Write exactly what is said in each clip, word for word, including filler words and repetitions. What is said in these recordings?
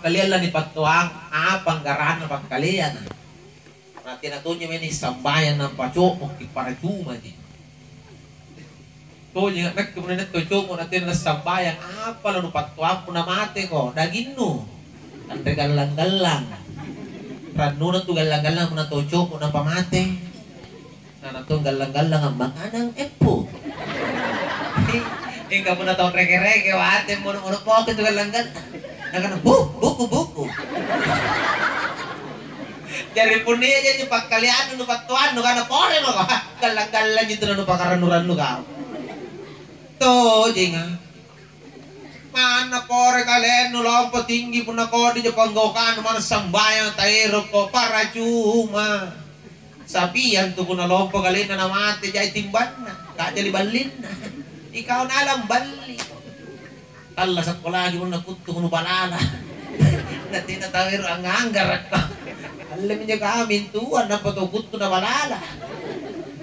Kalian lanipattoang apa anggaranna pakkaleanga? Na tena tonji mae nissambayang nampa co'moki, paracumaji. Tojeng nakke punna nia' tau co'mo na tena nassambayang, apa lanupattoang punna mateko? Daginnu. Anre gallang-gallang. Rannuna tu gallang-gallang punna tau co'mo nampa mate. Nana tong gallang-gallang ammanganang eppu. Mingka punna tau reke-reke wate mono-mono poke tu gallang-gallang. Nakana, "Huh, buku-buku." Jari punna ia jaji pakkaleannu nupattoannu kana pore mako. Gallang-gallang itu nanupakarannurannukau. Tojenga. Manna pore kalennu lompo tinggi punna kodi ja panggaukannu manna sambayang taerokko paracuma. Sapiang tu punna lompo kalenna namate jai timbanna, kajali ballinna. Ikau nalang balli. Talla sakkolaki punna kuttu nu balala. Natina tawero angnganggarakko. Alle minjo kami intuan nampa tau kuttu na balala.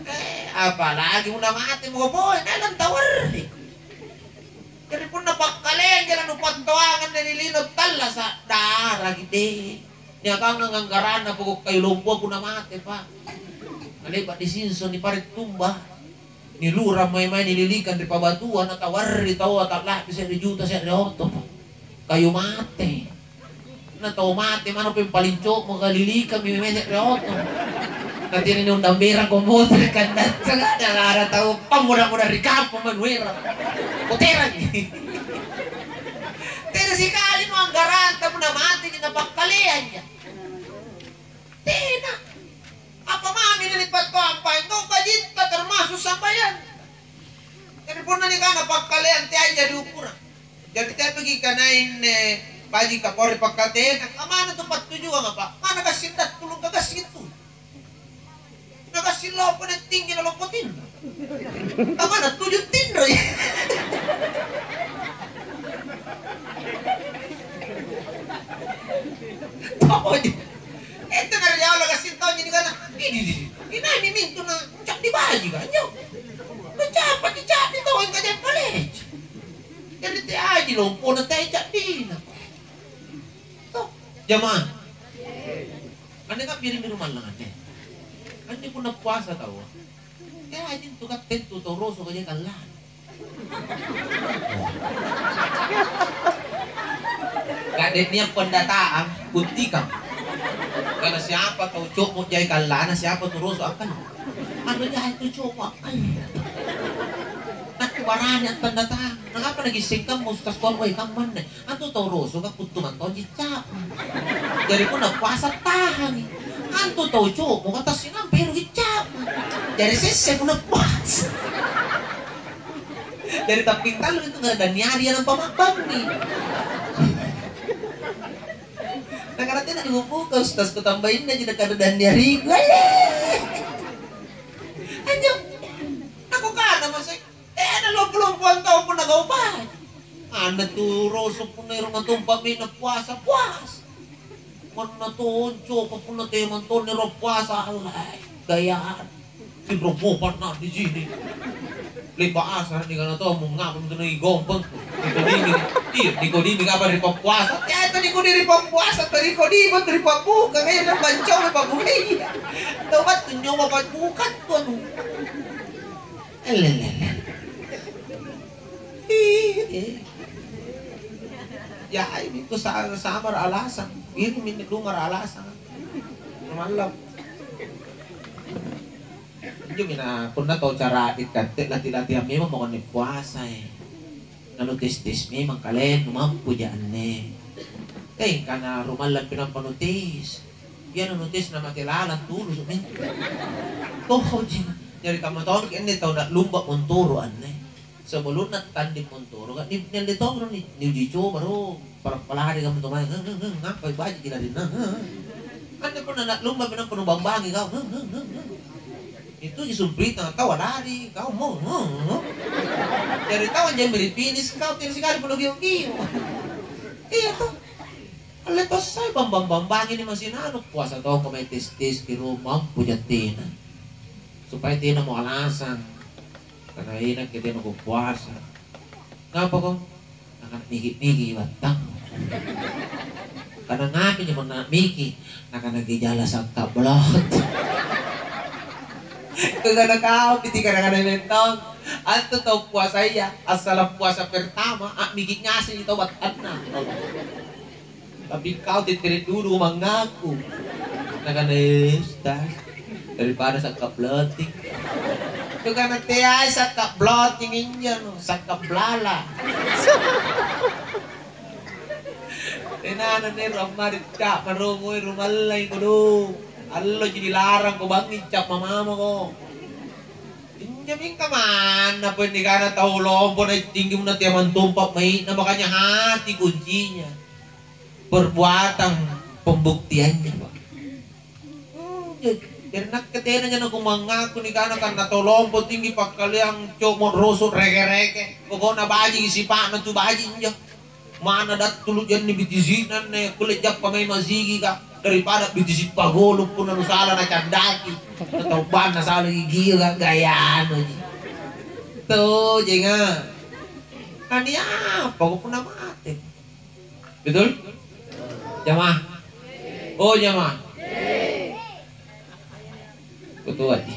Eh, apalagi punna mate mo boy, nalang tawarri. Jari punna pakkaleang jala nupattoangang ri lino tallasa', daraki deh. Niagang anggaranna poko' kayu lompoa punna mate, Pak. Nale'ba' disinso nipare' tumba. Nilurang mae-mae nililikang ri pabatuang, natawarri taua ta'la'bi se're juta se're oto, Pak. Kayu mate. Na tau mate manung peng paling co'mo kalilikammi mese' ri oto. Natenani ondang berang komputer kandassanga, ada tau pammoda-moda ri kampong manuera. Poterangi. Tena sikali mo anggaranta punna mateki napakkaleanja. Tena. Apa mami nalipattoang paeng kau bajitta termasuk sambayang. Jari punna nikana pakkaleang teai jadi ukurang. Jari teapaki kana inne baji kapore pakkatena, kamana tu pattujuang apa? Mana gassing dattulung ka gassing tu? Na gassing lompo na tinggi na lompo tinro. Kamana tuju tinroi? Toji. Ente na ri Allah gassing tonji nikana. Idi, idi. Inai mimintu na caddi baji ka anjo. Na capa di caddi tau engka jai palece. Jari teaji lompona teai caddina. Toh, jamaah. Anne kan biring di rumah lang anne. Anne punna puasa tau. Teaji tu kan tentu tau roso ka jai kallana. Kade nia' pendataan, buktikang. Karena siapa tau co'mo jai kallana, siapa tu roso akkanna. Anu jai tu co'mo akkanna. Nakke barani attandatang. Nangapa nagisseng kamma Ustaz Kuang, wai kammanne? Antu tau rosoka kuttu mantonji ca'bu. Jari punna puasa tahangi. Antu tau co'moka tassingang peruki ca'bu. Jari sesse punna puasa. Jari tapping tallu itu kada danniari nampa ma'bammi. Nakana tena dibubuka Ustaz, kutambainnaji nakana danniariku. Anjo. Aku kana masih. Tena lompo-lompoang tau punna gau baji. Anne tu roso punna ero' matompa mena puasa, puasa. Manna tonco pa punna temang tonni ro puasa, Allah, gayana. Tinro mopa na di sini. Le'ba' asara nikana tau mung ngapa mintu naigompang. Nikodimi, iya, Nikodimi ngapa ri pappuasa? Teai tu Nikodimi ri pappuasa, tu Nikodimi tu ri pabbuka, kaya na bancomi pabbukai. Tau battu nyoba pabbuka tu anu. Elelele. Ih, eh. Ya, itu sa-, samara alasang. Ini minne lumara alasang. Mallam. Injo mina punna tau cara dikatte lati-latihan memang mako anne puasa, eh. Nanu tes-tes memang kale nu mampuja anne. Teng kana rumallang pinampa nu tes. Iya nu tes na mate lalang tulusu mintu. Tohoji. Jari kamma tongki anne tau na lumba montoro anne. Sebelumna tanding montoro ka ni, nialle tongro ni, niuji coba ro. Pala-palari kamma to mae. Heh, heh, heh, ngampai baji ki larinna. Heh, heh. Anne punna na lumba minampa nu bambangi kau. Heh, heh, heh, heh. Itu ji sumpritang tau lari, kau mo. Jari tau anjami ri finish kau, tena sikali punna gio-gio. Iya toh. Alle tossai bambang-bambangi ni masih nanu puasa tongko mae tes-tes ki ro mampu jattena. Supaya tena mo alasang. Karena enak ke tena ko puasa. Ngapa kau? Angkana niki-niki battang. Kana ngapi njo punna miki? Nakana gejala sangka blot. Kukana kau piti kana-kana mentong. Antu tau puasaya, assalang puasa pertama, a'miki ngaseng tau battanna. Tapi kau tettere dulu mangaku. Nakana, "Eh, Ustaz, daripada sangka bloting." Kukana teai sangka bloting injo no, sangka blala. Tenana ero' ammari cap marongoi rumallai kodong. Alloji dilarang ko bangngi cap mamamako. Injo mingka manna pole nikana tau lompo na tinggi munna tiamang tompa mai'na, makanya hati kuncinya. Perbuatan pembuktiannya, Pak. Hmm, ja-, jari nakke tena jana kumangaku nikana kanna tau lompo tinggi pakkaleang como roso reke-reke. Pokokna baji sipa'na tu baji injo. Mana dattulu janni bitisi'na anne, kulle jappa mai masigi ka, daripada bitisi pagolo punna nusala nacandaki. Tau banna sala gigi ka, gaya anu ji. Tuh, jenga. Tania apa kok punna mate? Betul? Jamaah. Oh, jamaah. Betul, Haji.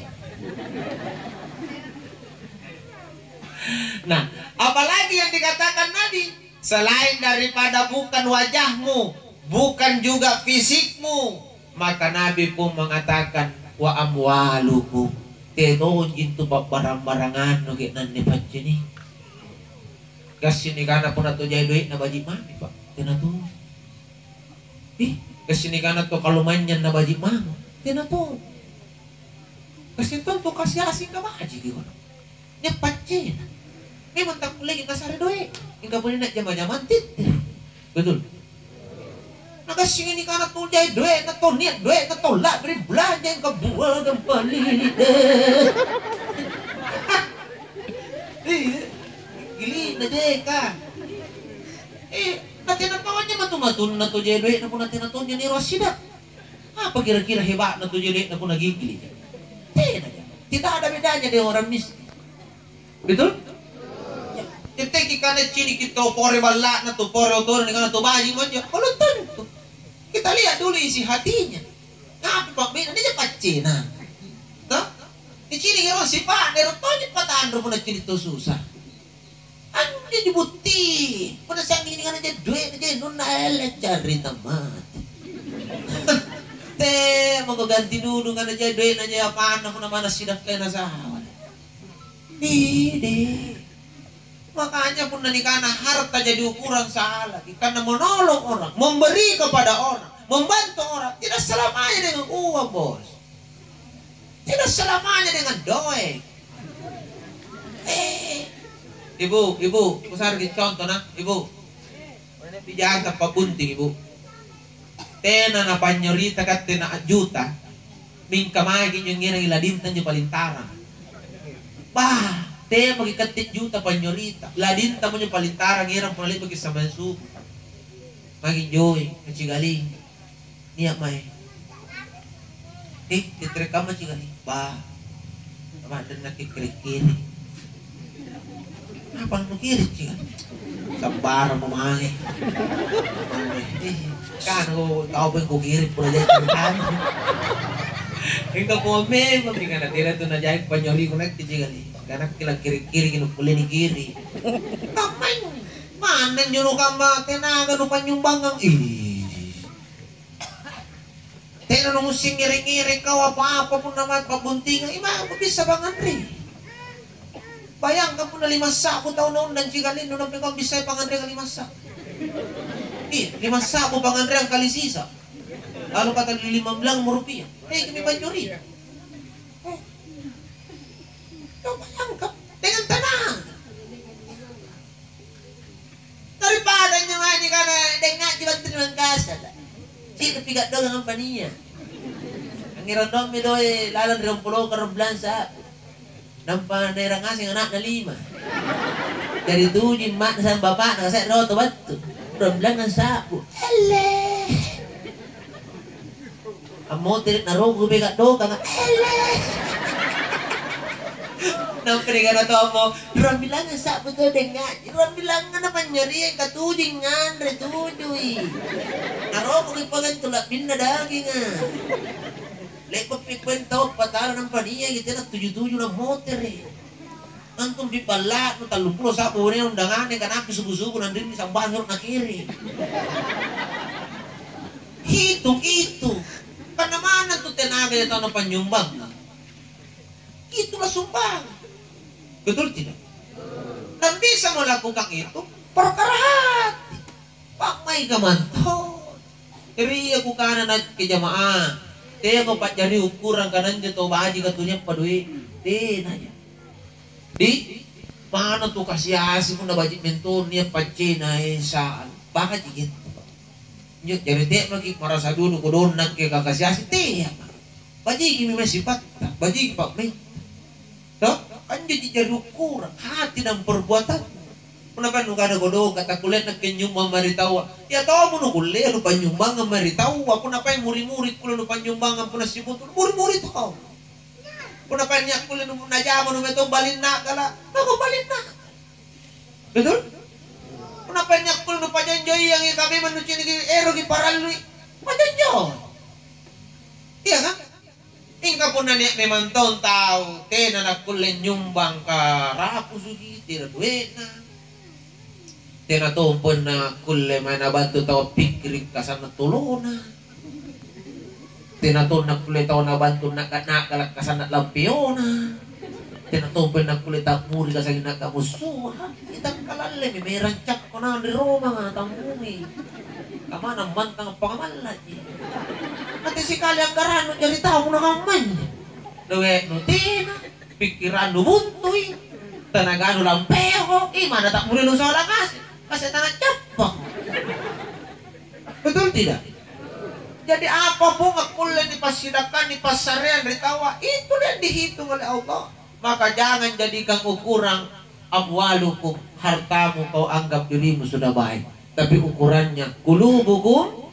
Nah, apalagi yang dikatakan Nabi, selain daripada bukan wajahmu, bukan juga fisikmu, maka Nabi pun mengatakan, "Wa amwalukum." Tetonji tu pabbarang-barangannu ke'nanne paccini. Gassing nikana punna tau jaia doe'na baji' mami, Pak. Tena to. Ih, gassing nikana tau kalumanynyang na baji' mamo. Tena to. Gassing tontu kasi-asing ka bajiki kodong. Nia' paccena. Memang takkulleji nasare doe'. Mingka punna nia' jama-jamang titte. Betul? Na gassingi nikana tau jaia doe'na, tau nia' doe'na, tau la'bi ri balanja, mingka buagang palili, eh. Iya. Gili'na jeka. Eh, na tena tonja matu-matunna tau jaia doe'na punna tena tonja niro assida. Apa kira-kira heba'na tau jaia doe'na punna gigili? Tena ja. Tidak ada bedanya dengan orang miskin. Betul? Ya. Tetteki kana ciniki tau pore balla'na, tau pore otona, dengan tau baji' monjo. Belum tentu. Kita lihat dulu isi hatinya. Ngapi pa'mai'na? Nia' paccena. Toh? Niciniki ero' sipa'na, ero' tonji patanro punna cini' tau susah. Anjo dibutti. Punna sangnging ngana jai doe'na jai nunna ele carita mati. Te mako ganti dulu ngana jai doe'na jai apanna punna manna sidakkaina sawala. Dede. Makanya punna nikana harta jadi ukuran salaki, karena menolong orang, memberi kepada orang, membantu orang, tidak selamanya dengan uang, Bos. Tidak selamanya dengan doe. Eh, Ibu, Ibu, kusareki contoh, nah, Ibu. Punna nia' bijanta pa'bunting, Ibu. Tena napanynyarita katte na a'juta, mingka magi injo ngerangi ladinta injo paling tarang. Bah, temaki katte juta panynyarita, ladinta monjo paling tarang ngerang punna le'baki sambayang subu. Magi injoe, nacigaling. Nia' mae. Eh, kitere kamma cigali. Bah. Ma'denna kikkiri-kiri. Apa nukiri cigali? Sabbara mo mange. Mange. Eh, kan ko tau peng kukiri pura jadi kan. Engka ko memang tinggal tira tu najai panyoli ko nakke cigali. Karena kila kiri-kiri kinu kulle nikiri. Kamma manna njono kamma tenaga nu panyumbangang. Ih. Tena numussing ngere-ngere kau apa-apa punna mae pa'buntingang, imang bisa panganre. Bayangkan punna lima sa'bu tau naundang cigalinnu nampa kau bisa panganre lima sa'bu. Iya, lima sa'bu panganreang kali sisa. Lalu kata lima belas rupiah. Eh, kami banjuri. Eh, kau bayangkan dengan tenang. Daripada injo mae nikana deng ngaji battu ri Mangkasara. Cini' pi ka'dongang ampania. Angngero' tommi doe' lalang ri Ompo Loka ruang balla'na sa'bu. Nampa naerang ngaseng ana'na lima. Jari tuju imma'na siagang bapa'na, ka se're oto battu. Ruang balla'na sa'bu. Elle. Ammotere' naroku pi ka'dokanga. Elle. Nampa nikana tommo, "Rambilangngang sa'bu todong ngaji, rambilangngang na panynyariang katuju nganre tujui. Narokoki pole antu la'binna daginga." Le'ba'pi poeng tau appatala nampa nia'ki tena tuju-tuju nammotere'. Antumpi balla'nu tallumpulo sa'bu bonea undanganna, kanampi subu-subu nanrinni sambayang nakere. Hitung itu. Karena mana tu tenagaya tau napanynyumbang? Itulah sumbangan. Betul tidak? Dan bisa melakukan itu perkara hati. Pa'maika mantong. Ri ia kukana nakke jamaah, teako pa'jari ukurang kana anjo tau bajika tu niappa doe'na. Tenaja. Di mana tu kasi-asi punna baji' mentong nia' paccena, eh, sa'la. Baji' gitu. Injo jari te'maki marasa dulu kodong nakke kakasi-asi, teako. Bajiki memang sipatta, bajiki pa'maitta. Toh? Anjo ji jari ukurang hati dan perbuatan. Punna pai nukana kodong, katakkulleanna kenynyumbang mae ri taua. Iya tommo nukullea nupanynyumbangang mae ri taua. Punna pai muri-muri kulle nupanynyumbangang, punna sibutu muri-muri to. Punna pai nia' kulle nu-, najama nu metong balinna kala, mako balinna. Betul? Punna pai nia' kulle nupajonjoiangi, kamemang nuciniki eroki parallui, pajonjo. Iya kan? Mingka punna nia' memang tong tau tena nakkulle nyumbang karapusuki, tena doe'na, tena tompo nakkulle mae nabantu tau appikkiri' kasanna tolona, tena tong nakkulle tau nabantu na'ga-na'gala' kasanna lampiona, tena tompo nakkulle ta'muri kasangina kamussuha. Itangkalallemi merang cakko naung ri romanga tampumi. Kamanang mantang pangamallaki. Mate sikali anggarannu jari tau nakammanji. Doe'nu tena, pikkirannu buntui, tenaganu lampeko, imana ta'muri nusola ngaseng, kasi tana cappa. Betul tidak? Jadi apapun akkulle nipassidakang, nipassareang ri taua, itu yang dihitung oleh Allah. Maka jangan jadikan ukuran amwalukum, hartamu kau anggap dirimu sudah baik. Tapi ukurannya qulubukum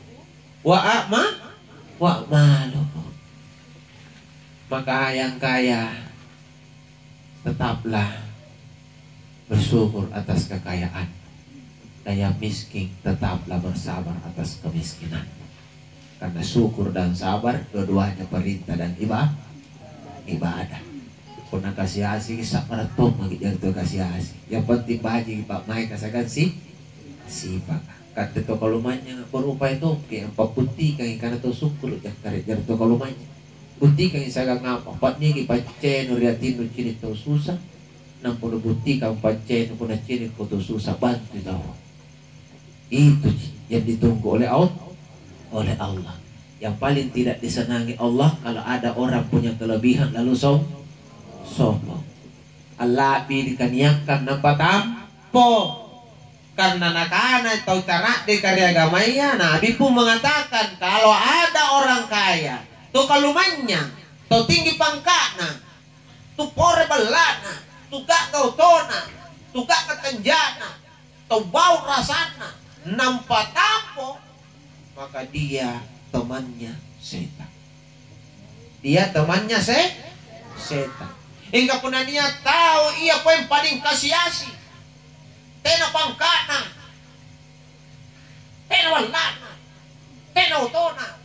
wa a'ma-, wa a'malukum. Maka yang kaya tetaplah bersyukur atas kekayaan. Dan yang miskin tetaplah bersabar atas kemiskinan. Karena syukur dan sabar dua-duanya perintah dan iba-, ibadah. Punna kasi-asiki, sa'bara' tommaki jari tau kasi-asi. Yang penting bajiki pa'maika siagang si-, sipaka. Katte tau kalumanynyanga berupai tongki ampabbuttikangi kana tau sukkuru' jakkara' jari tau kalumanynyang. Buttikangi siagang apa? Pa'niki paccenu ri atinnu cini' tau susa, nampa nubuttikang paccenu punna cinikko tau susa, bantui tau. Itu ji yang ditunggu oleh Al-, oleh Allah. Yang paling tidak disenangi Allah kalau ada orang punya kelebihan lalu som-, sombong. Alla'bi nikaniakkang nampa tampo. Karena nakana tau cara'deka ri agamaya, Nabi pun mengatakan, kalau ada orang kaya, tu kalumanynyang, tau tinggi pangka'na, tu pore balla'na, tu ga'ga otona, tu ga'ga tanja'na, tau bau' rasanna, nampa tampo, maka dia temannya setan. Dia temannya se-, setan. Mingka punna nia' tau ia poeng paling kasi-asi, tena pangka'na, tena balla'na, tena otona,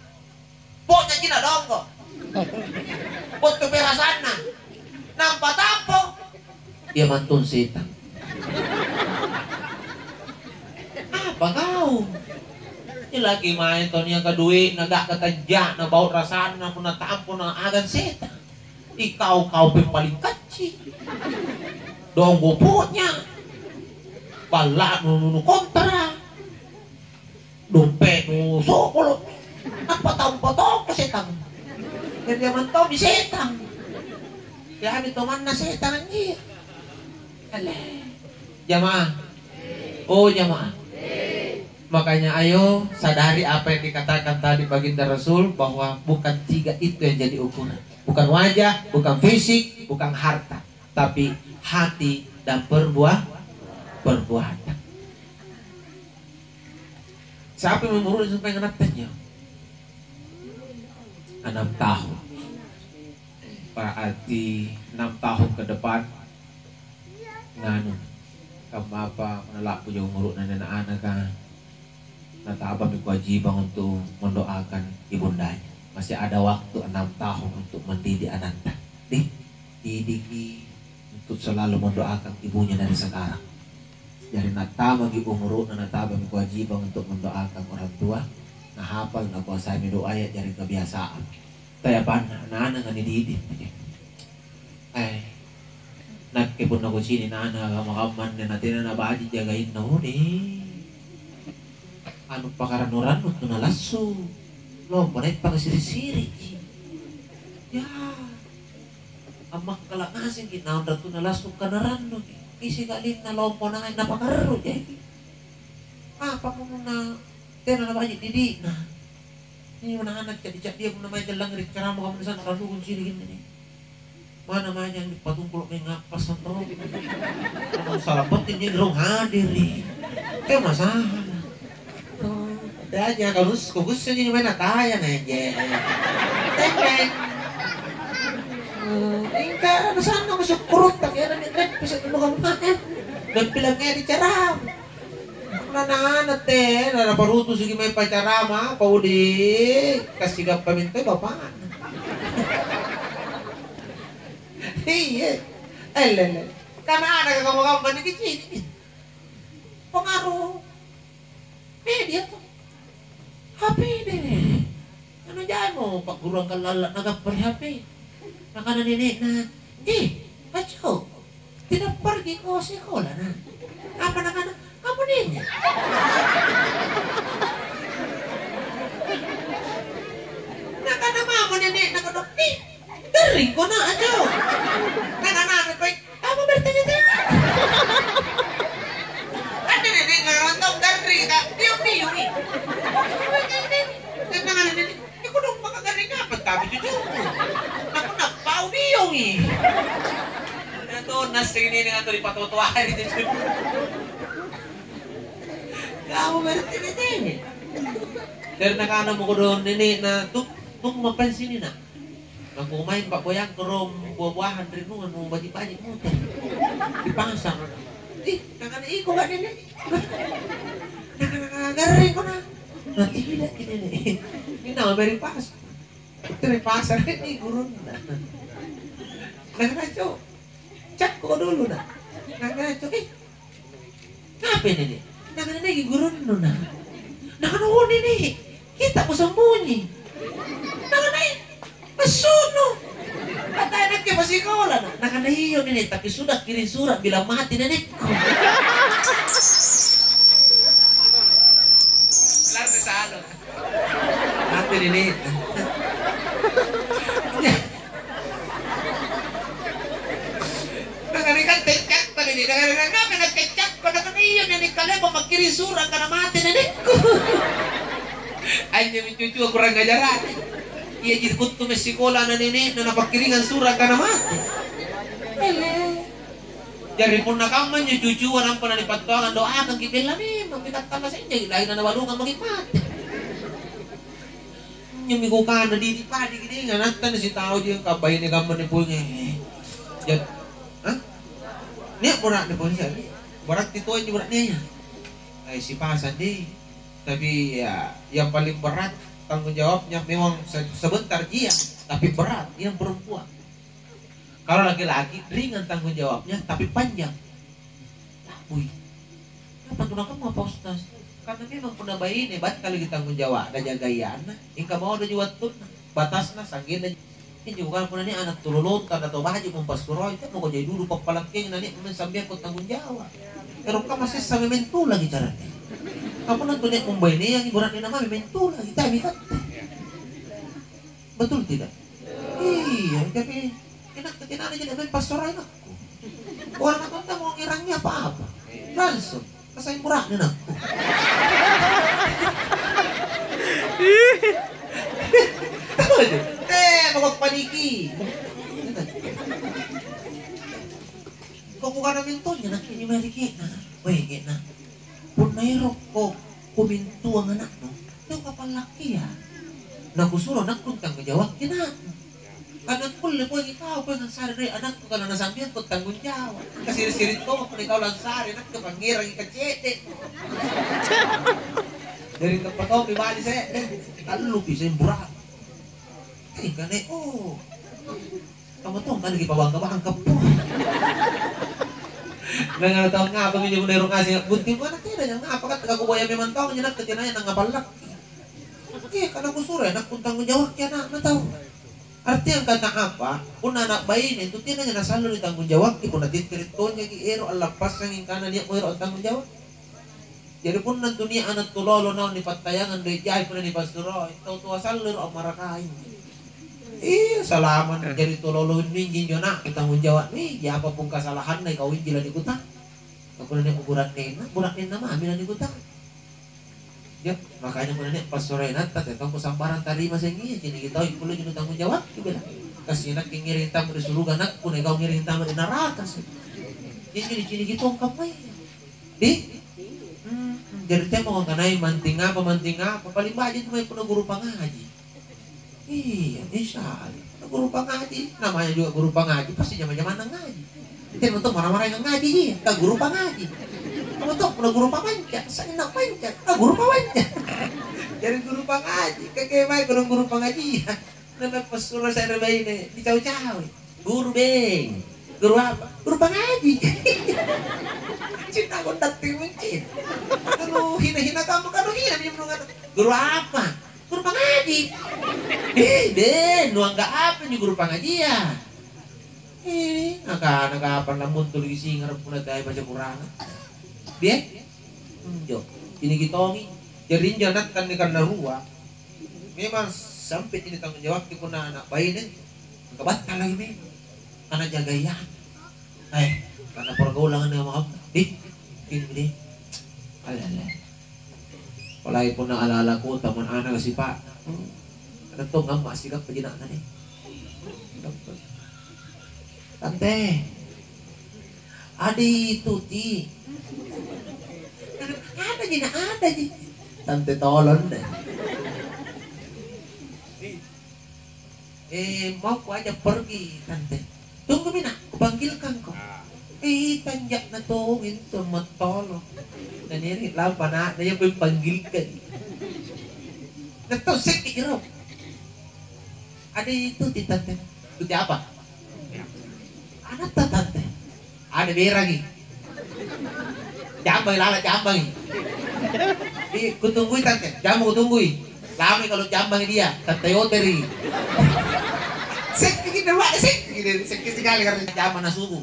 pokoknya cina dongko, bottu perasanna, nampa tampo, ia mantong setang. Apa kau? Ilaki mae tau niaka dui'na, ga'ga tanja'na, bau' rasanna, punna tampo na agang setang. Ikau, kau pe paling kacci. Donggo po'nya. Balla'nu nunu kontara. Dompe'nu sokolo'. Nampa tampo tongko setang. Jari jamang tommi setang. Iami tomanna setang anjia. Alle. Jamaah. Oh, jamaah. Makanya ayo sadari apa yang dikatakan tadi Baginda Rasul, bahwa bukan tiga itu yang jadi ukuran. Bukan wajah, bukan fisik, bukan harta, tapi hati dan perbuah-, perbuatan. Siapa yang umurnya sampai ngenattanya? Enam tahun. Berarti enam tahun ke depan Nganu, kammapa nala'buja umuru'na ana'-anaka, natabami kewajiban untuk mendoakan ibundanya. Masih ada waktu enam tahun untuk mendidik anakta. Di, didiki untuk selalu mendoakan ibunya dari sekarang. Jari natabami umuru'na, natabami kewajiban untuk mendoakan orang tua. Nahapal, nakuasaimi doaya, jari kebiasaan. Tayapanna, ana'-anaka nididik. Eh, nakke punna kucini' ana' kamma-kamma anne, natena nabaji' jagainna, ode. Anu pakarannu-rannu tu nalassu. Lompo naippa kasiri'-siri'ji. Ya. Ammakkala' ngasengki' naung ratu nalassu kana rannuki. Isi kalinna lompo nai napakarru' jaki. Apa punna tena nabaji' didi'na? Ini mana anak ca'di-ca'dia punna mae jallangngere' ceramah kamu di sana, rannu kuncini' gini nih. Mana mae yang dipatungkulu' mae ngappa' sanro. Kamu salah penting jadi rong hadiri. Teu masalah. Oh, tanya kalau kus-, kukussengi mae natayang aja. Teng. Oh, ingka anu sanna masuk perut tak ya, dan itu bisa dulu kamu makan. Dan bilang kayak diceram. Nana-nana te, nana parutusuki mae pacarama, paudi kasigappa mintu bapakna. Iya. Eh, lele. Karena ada kamu-kamu nih kecil. Pengaruh media tuh. H P deh. Anu jamo pagguruang kallalla nagappa ri H P. Nakana nene'na, "Eh, Aco, tidak pergi kau sekolah, Nak?" Apa nakana? "Kamu nene'." Nakana mamo nene'na kodong, "Ih, garringko, Nak, Aco." Nakana, "Apa bertanya-tanya?" Kan nene'na orang tahu garring, Kak. Biung-biungi. Tenang, nenek. Ya, kodong maka garring apa tapi cucuku? Aku napau biongi. Ina to nassing ini dengan to dipatoto-toai cucu. Kamu berarti ini. Dari nakana mo kodong nene'na, "Tuk, tuk mapan sini, Nak." Nakumaing pa'boyangko rong buah-buahan ri nunga nu baji'-baji' muta di pasar. Ih, nakana iko gak nene'. Nakana garring kona. Nah, tidak ini nih. Ini nama beri pas. Itu ri pasar ini gurunna. Nakana, "Cok, cakko dulu, Nak." Nakana, "Cok, eh, ngapai, Nene'?" Nakana, "Naiki gurunnu, Nak." Nakana, "Oh, Nene', kita mo sembunyi." Nakana, "Eh, massu'nu. Katanya nakke masikola, Nak." Nakana, "Iyo, Nene', tapi sudah kirim surat bilang mati nenekku." Langsung salah. Mati Nene'. Nakana, "Kan teccakko, Nene'." Nakana, "Kenapa nateccakko?" Nakana, "Iya, Nene', kaleako makkiring sura' angkana mate nenekku." Anjomi cucua kurang ajarang. Iaji kuttu massikola na nene'na napakkiringang sura' angkana mate. Ele. Jari punna kamma anjo cucua nampa nanipattoangang doakangki, bella memang, mingka attallasa' injaki laina nabalukang maki' mate. Injomi kukana, didi' padiki deh, anatta nasitauji, ka baine kamma nipoinga. Jat-, hah? Nia' bura'ne poinga, berarti toaji bura'nea. Eh, sipasang deh. Tapi ya, yang paling berat tanggung jawabnya memang se-, sebentar iya, tapi berat yang perempuan. Kalau laki-laki, ringan tanggung jawabnya, tapi panjang. La'bui. Apa tu nakamma, Pak Ustaz? Karena memang punna baine, battala lagi tanggung jawab, na jagai anna, ingka mau ada wattunna, batasna, sanggenna. Injo bukan punna nia' anak tululunta, na tau baji' mumpassuroi, kan mako jai dulu pappalakkeng, na nia' memang sambiang ko tanggung jawab. Ero' kamma sessa memang tu lagi caranya. Apa nantu nia' mumbaineangi, bura'ne na memang tu lagi, tapi kan. Betul tidak? Iya, tapi enak, tenana jadi main pastor anakku. Orang apa tak mau ngirangi apa-apa. Langsung, rasain beratnya anakku. Tahu aja. Eh, babak paniki. Kau bukan mintonya nak ini mari kena. Weh, kena. Punna erokko kumintuang anakmu, tau kapallakkia. Nakusuro nakkung tanggung jawabki nak. Karena kulle poeng ikau poeng lansare doe' anakku, karena nasampeang ko tanggung jawab. Kasiri-siri tongko ri kau lansare, nakke pangngerangi kacedde. Jari teppa tommi bali se're, tallupi sembura. Tingkane, oh. Kamu tong kali kipabangka-bangka pung. Nangala tau ngapa minjo punna ero' ngaseng a'bunting, mana tena nyang ngapa, kan teka kuboya memang tau njo nakke tenaya nangapallakki. Iya, karena kusuro anakku tanggung jawabki anakna tau. Artiang kata apa? Punna anak baine itu tenaya nasallo ri tanggung jawabki, punna tittere' tonjaki ero' allappassangi angkana nia'mo ero' tanggung jawab. Jari punna antu nia' ana' tulolo naung nipattayangang doe' jai punna nipassuroi, tau toa sallo ero' ammarakai. Iya, salama' jari tulolo minji injo na' tanggung jawab miji, apapun kasalahanna ikau inji lanikutang. Ka punna nia' bura'nenna, bura'nenna mami lanikutang. Ya, makanya punna nia' passuroennatta, tau kusambarang tarima sengi, ciniki tau kulle tanggung jawab, bela. Kasi nakke ngiring tama ri suruga anakku, na ikau ngiring tama ri naraka sih. Jadi ciniki tong kammaya. Di? Hmm, jari temo kanai manting apa, manting apa, paling baji tu mae punna guru pangaji. Iya, insya Allah. Punna guru pangaji, namanya juga guru pangaji, pasti jama-jamanna ngaji. Tena to marah-marah yang ngaji iya, ka guru pangaji. Apa to punna guru pamanca, sanna panca, ka guru pamanca. Jadi guru pangaji, kake mae kodong guru pangaji. Nampa passuro se're baine, nicau-caui. "Guru, beng." "Guru apa?" "Guru pangaji." Cinna gondang timuncin. Aduh, hina-hina kamu, kanu hina minjo ngata. "Guru apa?" "Guru pangaji." "Eh, beng, nuangga apa injo guru pangajia?" Eh, nakana kapan lammuntuluki singara' punna teai baca Kuranga. Bie? Injo, ciniki tongi. Jari injo anakta nikanna rua, memang sampe cini tanggung jawabki punna ana' baine, angka battalaki memang. Kana jagaiang. Eh, kana pergaulangan dengan Muhammad. Di, di, di. Alele. Apalagi punna ala-ala kota, mon ana' sipa'. Ada tong amma' sigappa jina'na nih. Tante. Adi Tuti. Ada ji, na ada ji. Tante tolong deh. Eh, mau ku ajak pergi, Tante. Tunggu mi, Nak, kupanggilkan ko. Eh, tanja'na tong itu mattolo. Naniri lampa, Nak, na iya pun panggilkan. Nattau sekki jero. Ada itu ti, Tante. Itu ti apa? Anatta, Tante. Ada beragi. Jambangi, lala jambangi. Di, kutunggui, Tante. Jambu kutunggui. Lami kalau jambangi dia, Tante Yoteri. Sekki kita, Pak, sekki kita, sekki sekali karena jambang na subuh.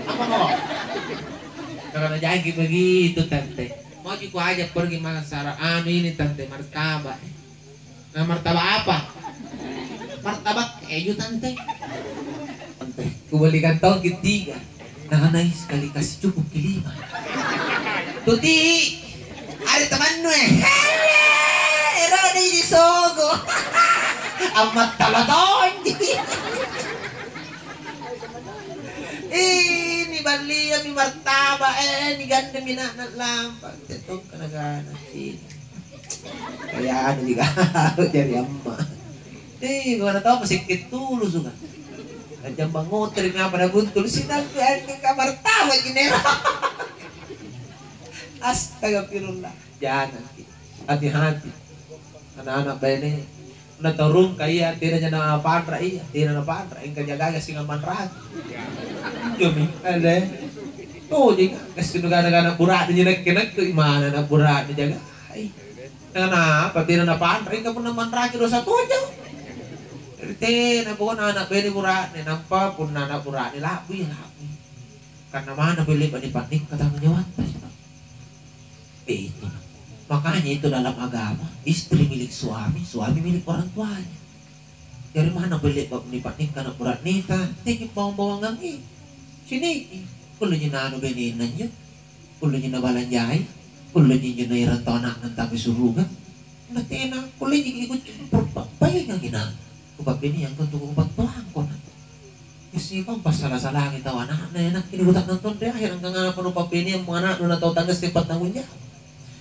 Apa mau? Karena janji begitu, Tante. Mau ji kuajak pergi massara anu ini, Tante, martabak. Nah, martabak apa? Martabak keju, Tante. Tante, kubelikan tongki tiga. Nah, nai sekali kasih cukup ki lima. Tuti, ada temannu, eh. Hele, erodi di sogo. Amma tala tonji. Ini ballia mi martabak, eh, ini gandemi nak lampa. Tetong kana-kana. Kaya anu juga, jari amma. Eh, mana tahu masih ketulu suka. Jambang ngotori ngapa na buntul, sinangku anjing kamar tawa jinero. Astagfirullah. Jangan. Hati-hati. Anak-anak baine, na tau rungka iya, tena jana panra iya, tena na panra, engka jagaga singa manraki. Jomi, ele. Oh, jing, kasi nu gana-gana bura'ne nakke-nakke, mana na bura'ne jagai. Kenapa? Tena na panra, engka punna manraki dosa tojeng. Jadi tena pokokna anak baine bura'ne, nampa punna anak bura'ne la'bu iya la'bu. Karena mana belle nipannikka tanggung jawabta. Eh, itu. Makanya itu dalam agama, istri milik suami, suami milik orang tuanya. Jari mana belle nipannikka anak bura'neta, teki bawang-bawangang, eh. Ciniki, kulle ji nanu benena injo, kulle ji nabalanjai, kulle ji injo naerang tau ana'na antamai suruga. Na tena kulle ji kikucumpu, pa-, paingangi na kupabbiniang kontu kubattuangko na. Gassingko passala-salangi tau ana'na, nakke nikuta'nang tong ri ahera, angkangapa nupabbiniammo ana'nu na tau tangasseng pattanggung jawab.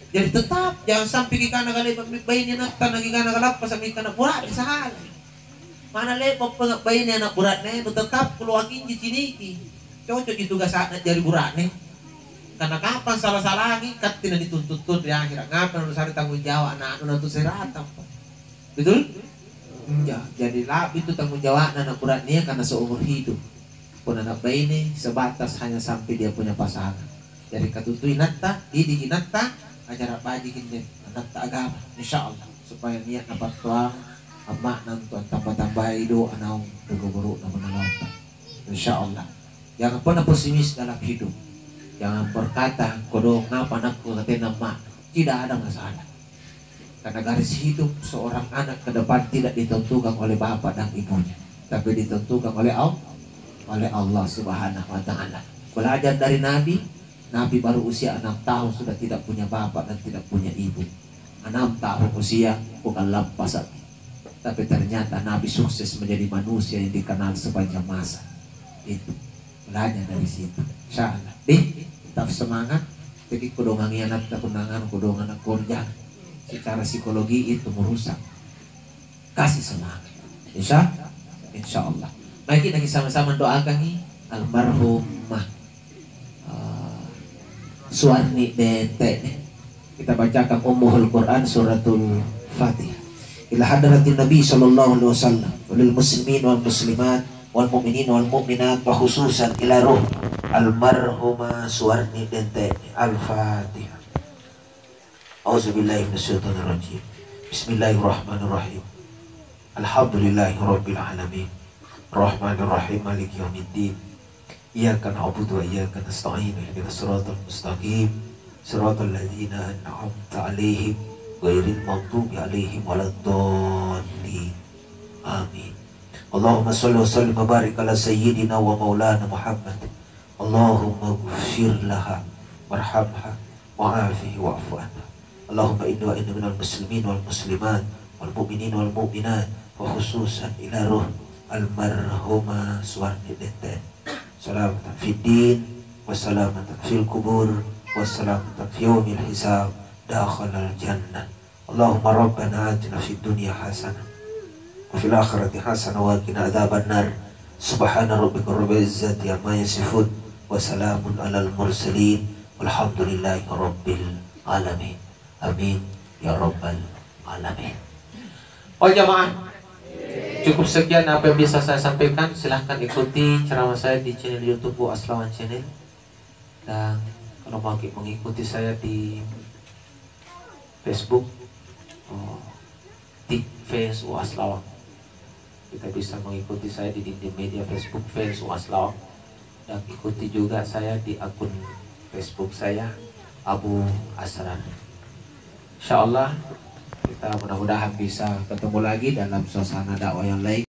Jari tetap jangan sampai kikana kale'ba'mi baine natta, nakikana kalappasa mingka na bura'ne sahala. Mana le'ba' pangabbaine ana' bura'ne, nu tetap keluarga inji ciniki. Cocokji tugasa'na jari bura'ne. Karena kapang sala-salangi, katti na dituntut ri akhira. Ngapa na nusare tanggung jawab ana'nu na tu seratang? Betul? Ya, jadi labi tu tanggung jawabna ana' bura'ne karena seumur hidup. Punna ana' baine sebatas hanya sampai dia punya pasangan. Jari katutui natta, didiki natta, acara bajiki anne, natta agama, insya Allah, supaya nia' napattoang amma'na untuk antamba-tambai doa naung ri kuburu'na punna lontang. Insya Allah. Jangan pernah pesimis dalam hidup. Jangan berkata, "Kodong apa anakku katena amma'na." Tidak ada masalah. Karena garis hidup seorang anak ke depan tidak ditentukan oleh bapak dan ibunya, tapi ditentukan oleh Allah, oleh Allah Subhanahu wa Ta'ala. Belajar dari Nabi, Nabi baru usia enam tahun sudah tidak punya bapak dan tidak punya ibu. Enam tahun usia, bukan lampasaki. Tapi ternyata Nabi sukses menjadi manusia yang dikenal sepanjang masa. Itu. Belajar dari situ. Insya Allah. Deh, tetap semangat. Jadi kodongangi anakta, kodongan, kodongan anak korja. Secara psikologi itu merusak. Kasih semangat. Insya, insya Allah. Mari kita sama-sama doakangi almarhumah, eh, Suarni Dente. Kita bacakan Ummuhul Quran, Suratul Fatihah. Ila hadratin Nabi sallallahu alaihi wasallam, walil muslimin wal muslimat, wal mu'minin wal mu'minat, wa khususan ila ruh almarhumah Suarni Dente. Al-Fatihah. A'udzubillahi minasyaitonirrajim. Bismillahirrahmanirrahim. Alhamdulillahirabbil alamin. Rahmanirrahim, maliki yaumiddin. Iyyaka na'budu wa iyyaka nasta'in. Ihdinas siratal mustaqim. Siratal ladzina an'amta 'alaihim, ghairil maghdubi 'alaihim waladdallin. Amin. Allahumma shalli wa sallim wa barik ala sayyidina wa maulana Muhammad. Allahumma ighfir laha warhamha wa'afihi wa'fu anha. Allahumma inni wa inni minal muslimin wal muslimat wal mu'minin wal mu'minat, wa khususan ila ruh almarhumah Suarni Dente. Salamatan fid din, wa salamatan fil kubur, wa salamatan fi yaumil hisab, dakhalal jannah. Allahumma rabbana atina fid dunya hasanah, wa fil akhirati hasanah, wa qina adzabannar. Subhana rabbika rabbil izzati amma yasifun, wa salamun alal mursalin, walhamdulillahi rabbil alamin. Amin ya rabbal alamin. Oh jamaah, cukup sekian apa yang bisa saya sampaikan. Silahkan ikuti ceramah saya di channel YouTube Aslawan Channel. Dan kalau mau ki-, mengikuti saya di Facebook, oh, di fans Uas Lawang. Kita bisa mengikuti saya di dinding media Facebook fans Uas Lawang. Dan ikuti juga saya di akun Facebook saya, Abu Asrar. Insya Allah, kita mudah-mudahan bisa ketemu lagi dalam suasana dakwah yang lain.